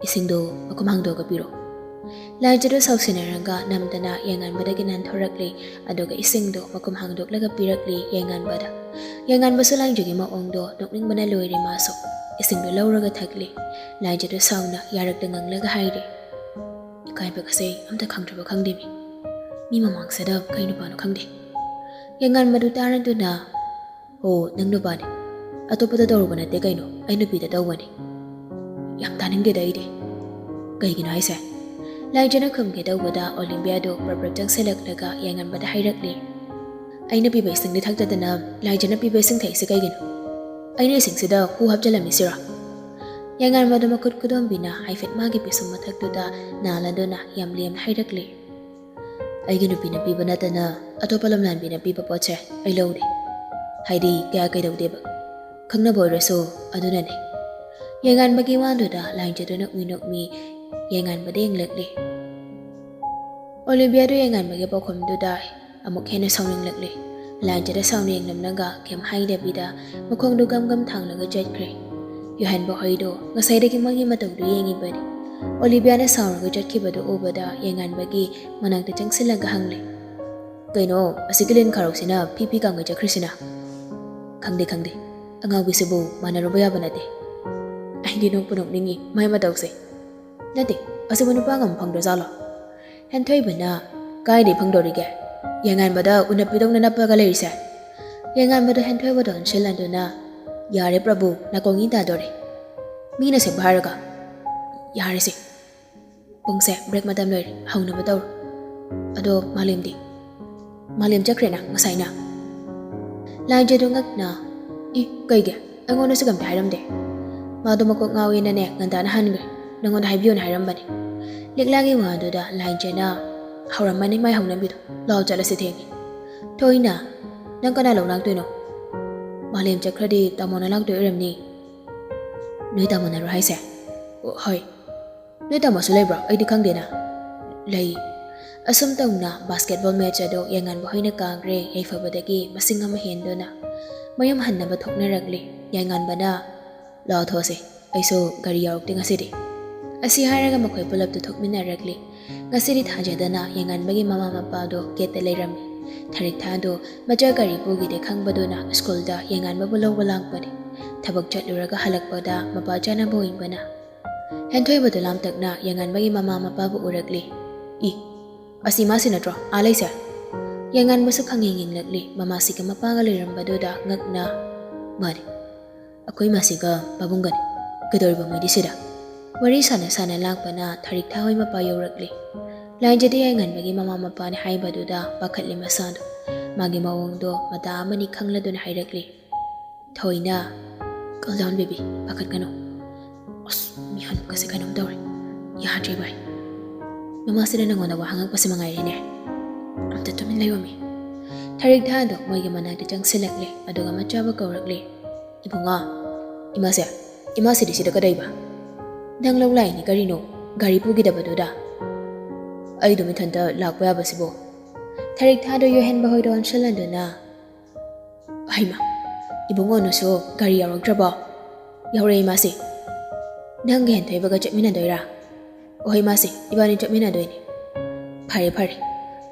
ꯏꯁꯤꯡꯗꯣ ꯃꯈꯨꯝ ꯍꯥꯡꯗꯣꯛꯑꯒ ꯄꯤꯔꯣ"꯫ ꯂꯥꯏꯖꯗꯨ ꯁꯥꯎꯁꯤꯟꯅꯔꯒ ꯅꯝꯗꯅ ꯌꯥꯏꯉꯟꯕꯗꯒꯤ ꯅꯥꯟꯊꯣꯔꯛꯂꯤ꯫ ꯑꯗꯨꯒ ꯏꯁꯤꯡꯗꯣ ꯃꯈꯨꯝ ꯍꯥꯡꯗꯣꯛꯂꯒ ꯄꯤꯔꯛꯂꯤ ꯌꯥꯏꯉꯟꯕꯗ꯫ ꯌꯥꯏꯉꯟꯕꯁꯨ ꯂꯥꯏꯖꯒꯤ ꯃꯑꯣꯡꯗꯣ ꯅꯣꯛꯅꯤꯡꯕꯅ ꯂꯣꯏꯔꯦ꯫ ꯃꯥꯁꯨ ꯏꯁꯤꯡꯗꯣ ꯂꯧꯔꯒ ꯊꯛꯂꯤ꯫ ꯂꯥꯏꯖꯗꯨ ꯁꯥꯎꯅ ꯌꯥꯔꯛꯇ ꯉꯥꯡꯂꯒ ꯍꯥꯏꯔꯦ, "ꯏꯀꯥꯏꯕꯒꯁꯦ ꯑꯝꯇ ꯈꯪꯗ꯭ꯔꯕ ꯈꯪꯗꯦꯃꯤ꯫ ꯃꯤ ꯃꯃꯥꯡꯁꯤꯗ ꯀꯩ ꯅꯨꯄꯥꯅꯣ ꯈꯪꯗꯦ"꯫ ꯌꯥꯏꯉꯟꯕꯗꯨ ꯇꯥꯔꯗꯨꯅ, "ꯍꯣ, ꯅꯪ ꯅꯨꯄꯥꯅꯤ꯫ ꯑꯇꯣꯞꯄꯗ ꯇꯧꯔꯨꯕ ꯅꯠꯇꯦ ꯀꯩꯅꯣ, ꯑꯩ ꯅꯨꯄꯤꯗ ꯇꯧꯕꯅꯤ"꯫ "ꯌꯥꯝ ꯇꯥꯅꯤꯡꯗꯦꯗ ꯑꯩꯗꯤ"꯫ "ꯀꯩꯒꯤꯅꯣ ꯍꯥꯏꯁꯦ?" ꯂꯥꯏꯖꯅ ꯈꯨꯝꯒꯦ ꯇꯧꯕꯗ ꯑꯣꯂꯤꯝꯕꯤꯌꯥꯗꯣ ꯄ꯭ꯔꯞ ꯄ꯭ꯔꯞ ꯆꯪꯁꯤꯜꯂꯛꯂꯒ ꯌꯥꯏꯉꯟꯕꯗ ꯍꯥꯏꯔꯛꯂꯤ, "ꯑꯩꯅ ꯄꯤꯕ ꯏꯁꯤꯡꯗꯤ ꯊꯛꯇꯗꯅ ꯂꯥꯏꯖꯅ ꯄꯤꯕ ꯏꯁꯤꯡ ꯊꯛꯏꯁꯦ ꯀꯩꯒꯤꯅꯣ? ꯑꯩꯅ ꯏꯁꯤꯡꯁꯤꯗ ꯍꯨ ꯍꯥꯞꯆꯤꯜꯂꯝꯃꯤꯁꯤꯔꯣ?" ꯌꯥꯏꯉꯟꯕꯗꯣ ꯃꯈꯨꯠ ꯈꯨꯗꯣꯝꯕꯤꯅ ꯍꯥꯏꯐꯦꯠ ꯃꯥꯒꯤ ꯄꯤꯁꯨꯝ ꯃꯊꯛꯇꯨꯗ ꯅꯥꯜꯂꯗꯨꯅ ꯌꯥꯝ ꯂꯦꯝꯅ ꯍꯥꯏꯔꯛꯂꯤ, "ꯑꯩꯒꯤ ꯅꯨꯄꯤꯅ ꯄꯤꯕ ꯅꯠꯇꯅ ꯑꯇꯣꯞꯄ ꯂꯝꯂꯥꯟꯕꯤꯅ ꯄꯤꯕ ꯄꯣꯠꯁꯦ ꯑꯩ ꯂꯧꯗꯦ꯫ ꯍꯥꯏꯗꯤ ꯀꯌꯥ ꯀꯩꯗꯧꯗꯦꯕ꯫ ꯈꯪꯅꯕ ꯑꯣꯏꯔꯁꯨ ꯑꯗꯨꯅꯅꯦ"꯫ ꯌꯥꯏꯉꯟꯕꯒꯤ ꯋꯥꯗꯨꯗ ꯂꯥꯏꯖꯗꯨꯅ ꯎꯏ ꯅꯣꯛꯃꯤ ꯌꯥꯏꯉꯟꯕꯗ ꯌꯦꯡꯂꯛꯂꯤ꯫ ꯑꯣꯂꯤꯝꯕꯤꯌꯥꯗꯨ ꯌꯥꯏꯉꯟꯕꯒꯤ ꯄꯥꯎꯈꯨꯝꯗꯨꯗ ꯑꯃꯨꯛ ꯍꯦꯟꯅ ꯁꯥꯎꯅꯤꯡꯂꯛꯂꯦ꯫ ꯂꯥꯏꯟꯆꯦꯗ ꯁꯥꯎꯅ ꯌꯦꯡꯂꯝꯂꯒ ꯀꯩꯝ ꯍꯥꯏꯗꯕꯤꯗ ꯃꯈꯣꯡꯗꯣ ꯒꯝ ꯒꯝ ꯊꯥꯡꯂꯒ ꯆꯠꯈ꯭ꯔꯦ꯫ ꯌꯣꯍꯥꯟ ꯕꯣꯍꯩꯗꯣ ꯉꯁꯥꯏꯗꯒꯤ ꯃꯣꯏꯒꯤ ꯃꯇꯧꯗꯨ ꯌꯦꯡꯉꯤꯕꯅꯤ꯫ ꯑꯣꯂꯤꯕꯤꯌꯥꯅ ꯁꯥꯎꯔꯒ ꯆꯠꯈꯤꯕꯗꯨ ꯎꯕꯗ ꯌꯥꯏꯉꯥꯟꯕꯒꯤ ꯃꯅꯥꯛꯇ ꯆꯪꯁꯤꯜꯂꯒ ꯍꯪꯂꯦ, "ꯀꯩꯅꯣ, ꯑꯁꯤꯒꯤ ꯂꯤꯟ ꯈꯥꯔꯧꯁꯤꯅ ꯐꯤ ꯐꯤ ꯀꯥꯡꯒꯩ ꯆꯠꯈ꯭ꯔꯤꯁꯤꯅ?" "ꯈꯪꯗꯦ, ꯈꯪꯗꯦ꯫ ꯑꯉꯥꯎꯕꯤꯁꯤꯕꯨ ꯃꯥꯟꯅꯔꯨꯕ ꯌꯥꯕ ꯅꯠꯇꯦ꯫ ꯑꯩꯗꯤ ꯅꯣꯛꯄꯨ ꯅꯣꯛꯅꯤꯡꯉꯤ ꯃꯥꯏ ꯃꯇꯧꯁꯦ꯫ ꯅꯠꯇꯦ, ꯑꯁꯤꯕꯨ ꯅꯨꯄꯥꯒ ꯑꯃ ꯐꯪꯗ꯭ꯔꯖꯥꯠꯂꯣ?" ꯍꯦꯟꯊꯣꯏꯕꯅ, "ꯀꯥꯏꯗꯩ ꯐꯪꯗꯧꯔꯤꯒꯦ? ꯌꯥꯏꯉꯥꯟꯕꯗ ꯎꯅꯞꯄꯤꯗꯧꯅ ꯅꯞꯄꯒ ꯂꯩꯔꯤꯁꯦ?" ꯌꯥꯏꯉꯥꯟꯕꯗꯣ ꯍꯦꯟꯊꯣꯏꯕꯗ ꯑꯣꯟꯁꯤꯜꯂꯗꯨꯅ, "ꯌꯥꯔꯦ ꯄ꯭ꯔꯚꯨ, ꯅꯥꯀꯣꯡ ꯏ ꯇꯥꯗꯣꯔꯦ꯫ ꯃꯤꯅ ꯁꯦꯡꯕ ꯍꯥꯏꯔꯒ꯫ ꯌꯥꯔꯦꯁꯦ꯫ ꯄꯨꯡꯁꯦ ꯕ꯭ꯔꯦꯛ ꯃꯇꯝ ꯂꯣꯏꯔꯦ, ꯍꯧꯅꯕ ꯇꯧꯔꯣ꯫ ꯑꯗꯣ ꯃꯥꯂꯦꯝꯗꯤ?" "ꯃꯥꯂꯦꯝ ꯆꯠꯈ꯭ꯔꯦꯅ ꯉꯁꯥꯏꯅ?" ꯂꯥꯏꯖꯗꯣ ꯉꯛꯅ, "ꯏ, ꯀꯩꯒꯤ? ꯑꯩꯉꯣꯟꯗꯁꯨ ꯀꯩꯝꯇ ꯍꯥꯏꯔꯝꯗꯦ꯫ ꯃꯥꯗꯣ ꯃꯀꯣꯛ ꯉꯥꯎꯋꯦꯅꯅꯦ ꯉꯟꯇꯥꯅ ꯍꯟꯈ꯭ꯔꯦ꯫ ꯅꯪꯉꯣꯟꯗ ꯍꯥꯏꯕꯤꯌꯣꯅ ꯍꯥꯏꯔꯝꯕꯅꯤ꯫" ꯂꯤꯛꯂꯥꯒꯤ ꯋꯥꯗꯨꯗ ꯂꯥꯏꯖꯅ, "ꯍꯧꯔꯝꯃꯅꯤ ꯃꯥꯏ ꯍꯧꯅꯕꯤꯗꯣ꯫ ꯂꯥꯛꯑꯣ ꯆꯠꯂꯁꯤ, ꯊꯦꯡꯉꯦ꯫" ꯊꯣꯏꯅ, "ꯅꯪ ꯀꯅꯥ ꯂꯧ ꯂꯥꯛꯇꯣꯏꯅꯣ?" "ꯃꯥꯂꯦꯝ ꯆꯠꯈ꯭ꯔꯗꯤ ꯇꯥꯃꯣꯅ ꯂꯥꯛꯇꯣꯏ ꯑꯣꯏꯔꯝꯅꯤ꯫" "ꯅꯣꯏ ꯇꯥꯃꯣꯅꯔꯣ ꯍꯥꯏꯁꯦ?" "ꯑꯣ, ꯍꯣꯏ꯫" "ꯅꯣꯏ ꯇꯥꯃꯣꯁꯨ ꯂꯩꯕ꯭ꯔꯣ? ꯑꯩꯗꯤ ꯈꯪꯗꯦꯅ꯫" "ꯂꯩ꯫" ꯑꯁꯨꯝ ꯇꯧꯅ ꯕꯥꯁꯀꯦꯠꯕꯣꯜ ꯃꯦꯠꯆ ꯑꯗꯨ ꯌꯥꯏꯉꯥꯟꯕ ꯍꯣꯏꯅ ꯀꯥꯈ꯭ꯔꯦ, ꯌꯥꯏꯐꯕꯗꯒꯤ ꯃꯁꯤꯡ ꯑꯃ ꯍꯦꯟꯗꯨꯅ꯫ ꯃꯌꯨꯝ ꯍꯟꯅꯕ ꯊꯣꯛꯅꯔꯛꯂꯤ꯫ ꯌꯥꯏꯉꯥꯟꯕꯅ, "ꯂꯥꯛꯑꯣ ꯊꯣꯛꯑꯁꯦ, ꯑꯩꯁꯨ ꯒꯥꯔꯤ ꯌꯥꯎꯔꯛꯇꯦ ꯉꯁꯤꯗꯤ꯫" ꯑꯁꯤ ꯍꯥꯏꯔꯒ ꯃꯈꯣꯏ ꯄꯨꯂꯞꯇꯨ ꯊꯣꯛꯃꯤꯟꯅꯔꯛꯂꯤ꯫ ꯉꯁꯤꯗꯤ ꯊꯥꯖꯗꯅ ꯌꯥꯏꯉꯥꯟꯕꯒꯤ ꯃꯃꯥ ꯃꯄꯥꯗꯣ ꯒꯦꯠꯇ ꯂꯩꯔꯝꯃꯤ꯫ ꯊꯥꯔꯤꯛꯊꯥꯗꯣ ꯃꯆꯥ ꯒꯥꯔꯤ ꯄꯨꯈꯤꯗꯦ ꯈꯪꯕꯗꯨꯅ ꯁ꯭ꯀꯨꯜꯗ ꯌꯥꯏꯉꯥꯟꯕꯕꯨ ꯂꯧꯕ ꯂꯥꯛꯄꯅꯤ꯫ ꯊꯕꯛ ꯆꯠꯂꯨꯔꯒ ꯍꯜꯂꯛꯄꯗ ꯃꯄꯥ ꯆꯥꯅꯕ ꯑꯣꯏꯕꯅ꯫ ꯍꯦꯟꯊꯣꯏꯕꯗꯨ ꯂꯥꯝꯇꯛꯅ ꯌꯥꯏꯉꯥꯟꯕꯒꯤ ꯃꯃꯥ ꯃꯄꯥꯕꯨ ꯎꯔꯛꯂꯤ꯫ "ꯏ, ꯑꯁꯤ ꯃꯥꯁꯤ ꯅꯠꯇ꯭ꯔꯣ ꯑꯥ ꯂꯩꯁꯦ?" ꯌꯥꯏꯉꯥꯟꯕꯁꯨ ꯈꯪꯌꯦꯡ ꯌꯦꯡꯂꯛꯂꯤ꯫ ꯃꯃꯥꯁꯤꯒ ꯃꯄꯥꯒ ꯂꯩꯔꯝꯕꯗꯨꯗ ꯉꯛꯅ, "ꯃꯥꯅꯤ, ꯑꯩꯈꯣꯏ ꯃꯥꯁꯤꯒ ꯄꯥꯕꯨꯡꯒꯅꯤ꯫ ꯀꯩꯗꯧꯔꯤꯕ ꯃꯣꯏꯗꯤ ꯁꯤꯗ?" ꯋꯥꯔꯤ ꯁꯥꯟꯅ ꯁꯥꯟꯅ ꯂꯥꯛꯄꯅ ꯊꯥꯔꯤꯛꯊꯥ ꯍꯣꯏ ꯃꯄꯥ ꯌꯧꯔꯛꯂꯤ꯫ ꯂꯥꯏꯖꯗꯤ ꯌꯥꯏꯉꯥꯟꯕꯒꯤ ꯃꯃꯥ ꯃꯄꯥꯅꯤ ꯍꯥꯏꯕꯗꯨꯗ ꯄꯥꯈꯠꯂꯤ ꯃꯁꯥꯗꯣ꯫ ꯃꯥꯒꯤ ꯃꯑꯣꯡꯗꯣ ꯃꯇꯥ ꯑꯃꯅꯤ ꯈꯪꯂꯗꯨꯅ ꯍꯥꯏꯔꯛꯂꯤ꯫ ꯊꯣꯏꯅ, "Calm down, baby, ꯄꯥꯈꯠꯀꯅꯨ꯫" "ꯑꯁ, ꯃꯤ ꯍꯟꯕꯒꯁꯦ ꯀꯩꯅꯣꯝ ꯇꯧꯔꯦ꯫ ꯌꯥꯗ꯭ꯔꯦ, ꯚꯥꯏ꯫ ꯃꯃꯥꯁꯤꯅ ꯅꯪꯉꯣꯟꯗ ꯋꯥ ꯍꯪꯉꯛꯄꯁꯦ ꯃꯉꯥꯏꯔꯦꯅꯦ꯫ ꯑꯝꯇ ꯇꯨꯃꯤꯟ ꯂꯩꯌꯣꯃꯤ꯫" ꯊꯥꯔꯤꯛꯊꯥꯗꯣ ꯃꯣꯏꯒꯤ ꯃꯅꯥꯛꯇ ꯆꯪꯁꯤꯜꯂꯛꯂꯦ, ꯑꯗꯨꯒ ꯃꯆꯥꯕꯨ ꯀꯧꯔꯛꯂꯦ꯫ "ꯏꯕꯨꯡꯉꯣ꯫" "ꯏꯃꯥꯁꯦ, ꯏꯃꯥꯁꯤꯗꯤ ꯁꯤꯗ ꯀꯩꯗꯧꯕ?" "ꯅꯪ ꯂꯧ ꯂꯥꯛꯏꯅꯤ ꯀꯔꯤꯅꯣ, ꯒꯥꯔꯤ ꯄꯨꯈꯤꯗꯕꯗꯨꯗ꯫" "ꯑꯩ ꯑꯗꯨꯝ ꯏꯊꯟꯇ ꯂꯥꯛꯄ ꯌꯥꯕꯁꯤꯕꯨ?" ꯊꯔꯤꯛ ꯊꯥꯗꯣ ꯌꯣꯏꯍꯟꯕ ꯍꯣꯏꯗꯣ ꯑꯣꯟꯁꯤꯜꯍꯟꯗꯨꯅ, "ꯍꯩꯃꯥ, ꯏꯕꯨꯡꯉꯣꯅꯁꯨ ꯒꯥꯔꯤ ꯌꯥꯎꯔꯛꯇ꯭ꯔꯕꯣ?" "ꯌꯥꯎꯔꯛꯑꯦ ꯏꯃꯥꯁꯤ꯫ ꯅꯪꯒ ꯍꯦꯟꯊꯣꯏꯕꯒ ꯆꯠꯃꯤꯟꯅꯗꯣꯏꯔꯥ?" "ꯑꯣꯍꯣꯏ ꯏꯃꯥꯁꯤ, ꯏꯕꯥꯅꯤ ꯆꯠꯃꯤꯟꯅꯗꯣꯏꯅꯤ꯫" "ꯐꯔꯦ ꯐꯔꯦ,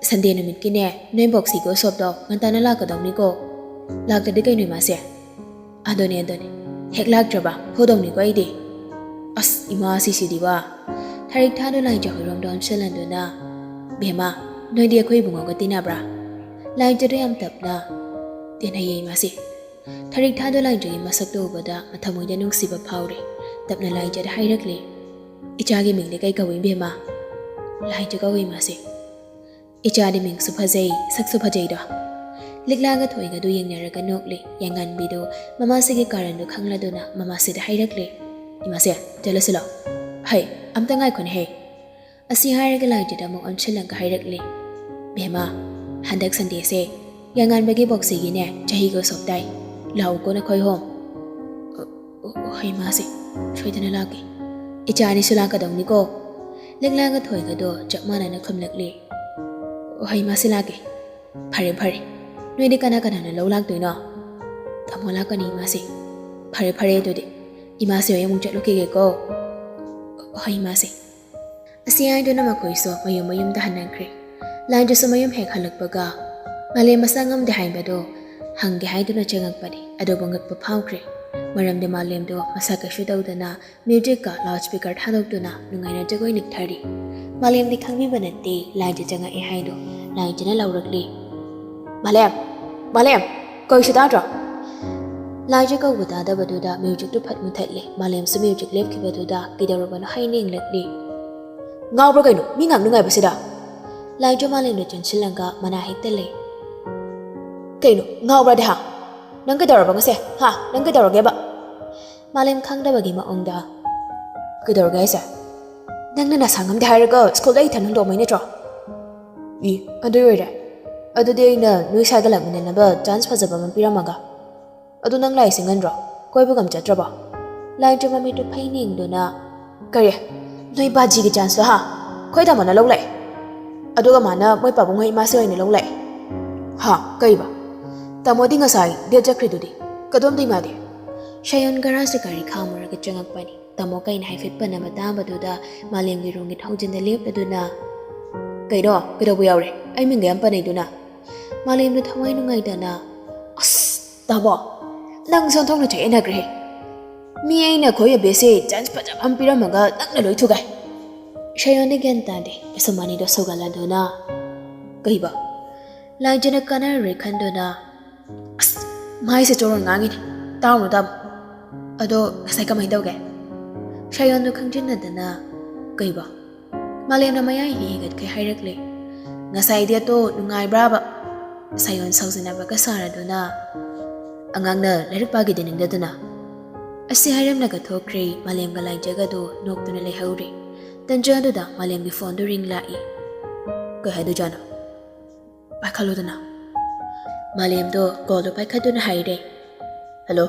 ꯁꯟꯗꯦ ꯅꯨꯃꯤꯠꯀꯤꯅꯦ ꯅꯣꯏ ꯕꯣꯛꯁꯤꯒ ꯎꯁꯣꯞꯇꯣ ꯉꯟꯇꯥꯅ ꯂꯥꯛꯀꯗꯧꯅꯤꯀꯣ꯫ ꯂꯥꯛꯇꯗꯤ ꯀꯩꯅꯣ ꯏꯃꯥꯁꯦ?" "ꯑꯗꯨꯅꯦ ꯑꯗꯨꯅꯦ, ꯍꯦꯛ ꯂꯥꯛꯇ꯭ꯔꯕ ꯐꯨꯗꯧꯅꯤꯀꯣ ꯑꯩꯗꯤ꯫" "ꯑꯁ ꯏꯃꯥ ꯁꯤꯁꯤꯗꯤꯕ!" ꯊꯔꯤꯛ ꯊꯥꯗꯣ ꯂꯥꯏꯖ ꯍꯣꯏꯔꯣꯝꯗ ꯑꯣꯟꯁꯤꯜꯍꯟꯗꯨꯅ, "ꯕꯦꯝꯃ, ꯅꯣꯏꯗꯤ ꯑꯩꯈꯣꯏ ꯏꯕꯨꯡꯉꯣꯒ ꯇꯤꯟꯅꯕ꯭ꯔꯥ?" ꯂꯥꯏꯖꯗꯣ ꯌꯥꯝ ꯇꯞꯅ, "ꯇꯤꯟꯅꯩꯌꯦ ꯏꯃꯥꯁꯤ꯫" ꯊꯔꯤꯛ ꯊꯥꯗꯣ ꯂꯥꯏꯖꯒꯤ ꯃꯁꯛꯇꯣ ꯎꯕꯗ ꯃꯊꯃꯣꯏꯗ ꯅꯨꯡꯁꯤꯕ ꯐꯥꯎꯔꯦ꯫ ꯇꯞꯅ ꯂꯥꯏꯖꯗ ꯍꯥꯏꯔꯛꯂꯦ, "ꯏꯆꯥꯒꯤ ꯃꯤꯡꯗꯤ ꯀꯩ ꯀꯧꯏ ꯕꯦꯝꯃ?" "ꯂꯥꯏꯖ ꯀꯧꯏ ꯏꯃꯥꯁꯤ꯫" "ꯏꯆꯥꯗꯤ ꯃꯤꯡꯁꯨ ꯐꯖꯩ, ꯁꯛꯁꯨ ꯐꯖꯩꯗꯣ꯫" ꯂꯤꯛꯂꯥꯒ ꯊꯣꯏꯒꯗꯨ ꯌꯦꯡꯅꯔꯒ ꯅꯣꯛꯂꯦ꯫ ꯌꯥꯉꯥꯟꯕꯤꯗꯨ ꯃꯃꯥꯁꯤꯒꯤ ꯀꯥꯔꯟꯗꯨ ꯈꯪꯂꯗꯨꯅ ꯃꯃꯥꯁꯤꯗ ꯍꯥꯏꯔꯛꯂꯦ, "ꯏꯃꯥꯁꯦ, ꯆꯠꯂꯁꯤꯂꯣ꯫" "ꯍꯩ, ꯑꯝꯇ ꯉꯥꯏꯈꯣꯅꯦ ꯍꯦ꯫" ꯑꯁꯤ ꯍꯥꯏꯔꯒ ꯂꯥꯏꯖꯗ ꯑꯃꯨꯛ ꯑꯣꯟꯁꯤꯜꯂꯒ ꯍꯥꯏꯔꯛꯂꯦ, "ꯕꯦꯝꯃ, ꯍꯟꯗꯛ ꯁꯟꯗꯦꯁꯦ ꯌꯥꯉꯥꯟꯕꯒꯤ ꯕꯣꯛꯁꯤꯒꯤꯅꯦ ꯆꯍꯤꯒ ꯎꯁꯣꯞ ꯇꯥꯏ꯫ ꯂꯥꯛꯎꯀꯣ ꯅꯈꯣꯏ ꯑꯍꯨꯝ꯫" "ꯑꯣ, ꯑꯣ, ꯍꯣꯏ ꯏꯃꯥꯁꯦ, ꯁꯣꯏꯗꯅ ꯂꯥꯛꯀꯦ꯫" "ꯏꯆꯥ ꯑꯅꯤꯁꯨ ꯂꯥꯛꯀꯗꯧꯅꯤꯀꯣ꯫" ꯂꯤꯛꯂꯥꯒ ꯊꯣꯏꯒꯗꯣ ꯆꯞ ꯃꯥꯟꯅꯅ ꯈꯨꯝꯂꯛꯂꯦ, "ꯑꯣ, ꯍꯣꯏ ꯏꯃꯥꯁꯦ ꯂꯥꯛꯀꯦ꯫" "ꯐꯔꯦ ꯐꯔꯦ, ꯅꯣꯏꯗꯤ ꯀꯅꯥ ꯀꯅꯥꯅ ꯂꯧ ꯂꯥꯛꯇꯣꯏꯅꯣ?" "ꯇꯥꯃꯣ ꯂꯥꯛꯀꯅꯤ ꯏꯃꯥꯁꯦ꯫" "ꯐꯔꯦ ꯐꯔꯦ ꯑꯗꯨꯗꯤ, ꯏꯃꯥꯁꯦ ꯍꯣꯏ ꯑꯃꯨꯛ ꯆꯠꯂꯨꯈꯤꯒꯦꯀꯣ꯫" "ꯍꯣꯏ ꯏꯃꯥꯁꯦ꯫" ꯑꯁꯤ ꯍꯥꯏꯗꯨꯅ ꯃꯈꯣꯏꯁꯨ ꯃꯌꯨꯝ ꯃꯌꯨꯝꯗ ꯍꯟꯅꯈ꯭ꯔꯦ꯫ ꯂꯥꯏꯖꯁꯨ ꯃꯌꯨꯝ ꯍꯦꯛ ꯍꯜꯂꯛꯄꯒ ꯃꯥꯂꯦꯝ ꯃꯁꯥ ꯉꯝꯗꯦ ꯍꯥꯏꯕꯗꯣ ꯍꯪꯒꯦ ꯍꯥꯏꯗꯨꯅ ꯆꯪꯉꯛꯄꯅꯤ, ꯑꯗꯨꯕꯨ ꯉꯛꯄ ꯐꯥꯎꯈ꯭ꯔꯦ꯫ ꯃꯔꯝꯗꯤ ꯃꯥꯂꯦꯝꯗꯣ ꯃꯁꯥ ꯀꯩꯁꯨ ꯇꯧꯗꯅ ꯃ꯭ꯌꯨꯖꯤꯛꯀ ꯂꯥꯎꯠ ꯁ꯭ꯄꯤꯀꯔ ꯊꯥꯗꯣꯛꯇꯨꯅ ꯅꯨꯡꯉꯥꯏꯅ ꯖꯒꯣꯏ ꯅꯤꯛꯊꯔꯤ꯫ ꯃꯥꯂꯦꯝꯗꯤ ꯈꯪꯕꯤꯕ ꯅꯠꯇꯦ ꯂꯥꯏꯖ ꯆꯪꯉꯛꯑꯦ ꯍꯥꯏꯗꯣ꯫ ꯂꯥꯏꯖꯅ ꯂꯥꯎꯔꯛꯂꯤ, "ꯃꯥꯂꯦꯝ! ꯃꯥꯂꯦꯝ! ꯀꯧꯏꯁꯤ ꯇꯥꯗ꯭ꯔꯣ?" ꯂꯥꯏꯖ ꯀꯧꯕ ꯇꯥꯗꯕꯗꯨꯗ ꯃ꯭ꯌꯨꯖꯤꯛꯇꯨ ꯐꯠ ꯃꯨꯊꯠꯂꯦ꯫ ꯃꯥꯂꯦꯝꯁꯨ ꯃ꯭ꯌꯨꯖꯤꯛ ꯂꯦꯞꯈꯤꯕꯗꯨꯗ ꯀꯩꯗꯧꯔꯕꯅꯣ ꯍꯥꯏꯅ ꯌꯦꯡꯂꯛꯂꯤ꯫ "ꯉꯥꯎꯕ꯭ꯔꯥ ꯀꯩꯅꯣ? ꯃꯤ ꯉꯥꯡꯅꯤꯡꯉꯥꯏꯕꯁꯤꯗ!" ꯂꯥꯏꯖ ꯃꯥꯂꯦꯝꯗ ꯆꯦꯟꯁꯤꯜꯂꯒ ꯃꯅꯥ ꯍꯦꯛꯇ ꯂꯩ꯫ "ꯀꯩꯅꯣ ꯉꯥꯎꯕ꯭ꯔꯥꯗꯤ ꯍꯥ? ꯅꯪ ꯀꯩꯗꯧꯔꯕ ꯉꯁꯤ? ꯍꯥ? ꯅꯪ ꯀꯩꯗꯧꯔꯒꯦꯕ?" ꯃꯥꯂꯦꯝ ꯈꯪꯗꯕꯒꯤ ꯃꯑꯣꯡꯗ, "ꯀꯩꯗꯧꯔꯒꯦ ꯍꯥꯏꯁꯦ? ꯅꯪꯅ ꯅꯁꯥ ꯉꯝꯗꯦ ꯍꯥꯏꯔꯒ ꯁ꯭ꯀꯨꯜꯗ ꯑꯩ ꯏꯊꯟ ꯍꯨꯟꯗꯣꯛꯑꯝꯃꯩ ꯅꯠꯇ꯭ꯔꯣ? ꯏ, ꯑꯗꯨꯏ ꯑꯣꯏꯔꯦ꯫ ꯑꯗꯨꯗꯤ ꯑꯩꯅ ꯅꯣꯏ ꯁ꯭ꯋꯥꯏꯒ ꯂꯥꯛꯃꯤꯟꯅꯅꯕ ꯆꯥꯟꯁ ꯐꯖꯕ ꯑꯃ ꯄꯤꯔꯝꯃꯒ꯫ ꯑꯗꯨ ꯅꯪ ꯂꯥꯛꯏꯁꯦ ꯉꯟꯗ꯭ꯔꯣ? ꯀꯣꯏꯕꯒ ꯑꯝ ꯆꯠꯇ꯭ꯔꯕꯣ?" ꯂꯥꯏꯖ ꯃꯃꯤꯠꯇꯨ ꯐꯩꯅ ꯌꯦꯡꯗꯨꯅ, "ꯀꯔꯤ? ꯅꯣꯏ ꯕꯥꯖꯤꯒꯤ ꯆꯥꯟꯁꯇꯣ ꯍꯥ? ꯑꯩꯈꯣꯏ ꯇꯥꯃꯣꯅ ꯂꯧ ꯂꯥꯛꯑꯦ?" ꯑꯗꯨꯒ ꯃꯥꯅ ꯃꯣꯏ ꯄꯥꯕꯨꯡ ꯍꯣꯏ ꯏꯃꯥꯁꯦ ꯑꯣꯏꯅ ꯂꯧ ꯂꯥꯛꯑꯦ꯫ ꯍꯥ, ꯀꯩꯕ? ꯇꯥꯃꯣꯗꯤ ꯉꯁꯥꯏ ꯗꯦꯠ ꯆꯠꯈ꯭ꯔꯤꯗꯨꯗꯤ? ꯀꯗꯣꯝꯗꯩ ꯃꯥꯗꯤ? ꯁꯥꯌꯣꯟ ꯒꯔꯥꯖꯇ ꯒꯥꯔꯤ ꯈꯥꯝꯃꯨꯔꯒ ꯆꯪꯉꯛꯄꯅꯤ꯫ ꯇꯥꯃꯣ ꯀꯩꯅ ꯍꯥꯏꯐꯦꯠ ꯄꯟꯅꯕ ꯇꯥꯕꯗꯨꯗ ꯃꯥꯂꯦꯝꯒꯤ ꯔꯨꯝꯒꯤ ꯊꯣꯡꯖꯤꯟꯗ ꯂꯦꯞꯂꯗꯨꯅ, "ꯀꯩꯅꯣ? ꯀꯩꯗꯧꯕ ꯌꯥꯎꯔꯦ? ꯑꯩ ꯃꯤꯡꯒ ꯌꯥꯝ ꯄꯟꯅꯩꯗꯨꯅ?" ꯃꯥꯂꯦꯝꯗꯣ ꯊꯋꯥꯏ ꯅꯨꯡꯉꯥꯏꯇꯅ, "ꯑꯁ, ꯇꯥꯃꯣ, ꯅꯪ ꯁꯣꯟꯊꯣꯛꯅ ꯆꯌꯦꯠꯅꯈ꯭ꯔꯦ꯫ ꯃꯤ ꯑꯩꯅ ꯈꯣꯏ ꯑꯕꯦꯁꯦ ꯆꯥꯟꯁ ꯐꯖꯕ ꯑꯃ ꯄꯤꯔꯝꯃꯒ ꯅꯪꯅ ꯂꯣꯏ ꯊꯨꯒꯥꯏ꯫" ꯁꯥꯌꯣꯟꯗ ꯒ꯭ꯌꯥꯟ ꯇꯥꯗꯦ꯫ ꯃꯁꯨꯝ ꯑꯅꯤꯗꯣ ꯁꯧꯒꯠꯂꯗꯨꯅ, "ꯀꯩꯕ?" ꯂꯥꯏꯖꯅ ꯀꯥꯟꯅꯔꯔꯣꯏ ꯈꯟꯗꯨꯅ, "ꯑꯁ, ꯃꯥꯏꯁꯦ ꯆꯣꯔꯣꯟ ꯉꯥꯡꯉꯤꯅꯦ꯫ ꯇꯥꯎꯅꯨ ꯇꯥꯃꯣ꯫ ꯑꯗꯣ ꯉꯁꯥꯏ ꯀꯃꯥꯏꯅ ꯇꯧꯒꯦ?" ꯁꯥꯌꯣꯟꯗꯣ ꯈꯪꯖꯤꯟꯅꯗꯅ, "ꯀꯩꯕ?" ꯃꯥꯂꯦꯝꯅ ꯃꯌꯥꯏ ꯍꯦꯛ ꯍꯦꯛꯒꯠꯈꯩ ꯍꯥꯏꯔꯛꯂꯦ꯫ "ꯉꯁꯥꯏ ꯗꯦꯠꯇꯣ ꯅꯨꯡꯉꯥꯏꯕ꯭ꯔꯥꯕ?" ꯁꯥꯌꯣꯟ ꯁꯥꯎꯖꯅꯕꯒ ꯁꯥꯔꯗꯨꯅ ꯑꯉꯥꯡꯅ ꯂꯥꯏꯔꯤꯛ ꯄꯥꯈꯤꯗꯦ ꯅꯤꯡꯗꯗꯨꯅ꯫ ꯑꯁꯤ ꯍꯥꯏꯔꯝꯂꯒ ꯊꯣꯛꯈ꯭ꯔꯦ꯫ ꯃꯥꯂꯦꯝꯒ ꯂꯥꯏꯖꯒꯗꯣ ꯅꯣꯛꯇꯨꯅ ꯂꯩꯍꯧꯔꯦ꯫ ꯇꯟꯖꯥꯗꯨꯗ ꯃꯥꯂꯦꯝꯒꯤ ꯐꯣꯟꯗꯨ ꯔꯤꯡ ꯂꯥꯛꯏ꯫ "ꯀꯩ ꯍꯥꯏꯗꯣꯏꯖꯥꯠꯅꯣ? ꯄꯥꯏꯈꯠꯂꯨꯗꯅ꯫" ꯃꯥꯂꯦꯝꯗꯣ ꯀꯣꯜꯗꯣ ꯄꯥꯏꯈꯠꯇꯨꯅ ꯍꯥꯏꯔꯦ, "ꯍꯜꯂꯣ?"